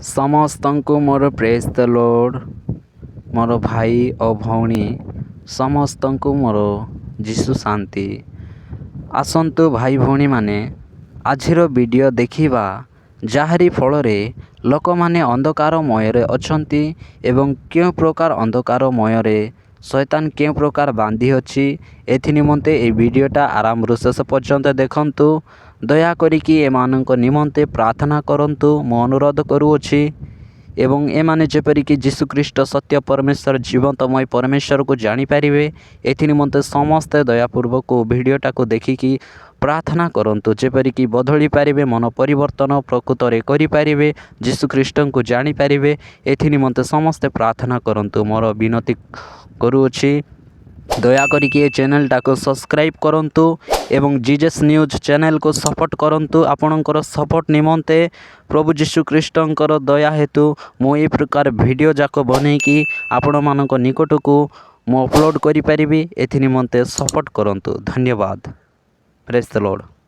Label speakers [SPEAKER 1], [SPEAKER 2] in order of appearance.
[SPEAKER 1] ସମସ୍ତଙ୍କୁ ମୋର ପ୍ରେଜ୍ ଦ ଲର୍ଡ଼। ମୋର ଭାଇ ଓ ଭଉଣୀ ସମସ୍ତଙ୍କୁ ମୋର ଯୀଶୁ ଶାନ୍ତି। ଆସନ୍ତୁ ଭାଇ ଭଉଣୀମାନେ, ଆଜିର ଭିଡ଼ିଓ ଦେଖିବା, ଯାହାରି ଫଳରେ ଲୋକମାନେ ଅନ୍ଧକାରମୟରେ ଅଛନ୍ତି ଏବଂ କେଉଁ ପ୍ରକାର ଅନ୍ଧକାରମୟରେ ଶୈତାନ କେଉଁ ପ୍ରକାର ବାନ୍ଧି ଅଛି। ଏଥି ନିମନ୍ତେ ଏହି ଭିଡ଼ିଓଟା ଆରମ୍ଭରୁ ଶେଷ ପର୍ଯ୍ୟନ୍ତ ଦେଖନ୍ତୁ। ଦୟାକରିକି ଏମାନଙ୍କ ନିମନ୍ତେ ପ୍ରାର୍ଥନା କରନ୍ତୁ, ମୁଁ ଅନୁରୋଧ କରୁଅଛି, ଏବଂ ଏମାନେ ଯେପରିକି ଯୀଶୁଖ୍ରୀଷ୍ଟ ସତ୍ୟ ପରମେଶ୍ୱର, ଜୀବନ୍ତମୟ ପରମେଶ୍ୱରକୁ ଜାଣିପାରିବେ, ଏଥି ନିମନ୍ତେ ସମସ୍ତେ ଦୟାପୂର୍ବକ ଭିଡ଼ିଓଟାକୁ ଦେଖିକି ପ୍ରାର୍ଥନା କରନ୍ତୁ, ଯେପରିକି ବଦଳି ପାରିବେ, ମନ ପରିବର୍ତ୍ତନ ପ୍ରକୃତରେ କରିପାରିବେ, ଯୀଶୁଖ୍ରୀଷ୍ଟଙ୍କୁ ଜାଣିପାରିବେ। ଏଥି ନିମନ୍ତେ ସମସ୍ତେ ପ୍ରାର୍ଥନା କରନ୍ତୁ, ମୋର ବିନତି କରୁଅଛି। ଦୟାକରିକି ଏ ଚ୍ୟାନେଲଟାକୁ ସବସ୍କ୍ରାଇବ୍ କରନ୍ତୁ ଏବଂ ଜିଜେସ୍ ନ୍ୟୁଜ୍ ଚ୍ୟାନେଲକୁ ସପୋର୍ଟ କରନ୍ତୁ। ଆପଣଙ୍କର ସପୋର୍ଟ ନିମନ୍ତେ ପ୍ରଭୁ ଯୀଶୁଖ୍ରୀଷ୍ଟଙ୍କର ଦୟା ହେତୁ ମୁଁ ଏ ପ୍ରକାର ଭିଡ଼ିଓ ଯାକ ବନେଇକି ଆପଣମାନଙ୍କ ନିକଟକୁ ମୁଁ ଅପଲୋଡ଼ କରିପାରିବି। ଏଥି ନିମନ୍ତେ ସପୋର୍ଟ କରନ୍ତୁ। ଧନ୍ୟବାଦ। Praise the Lord.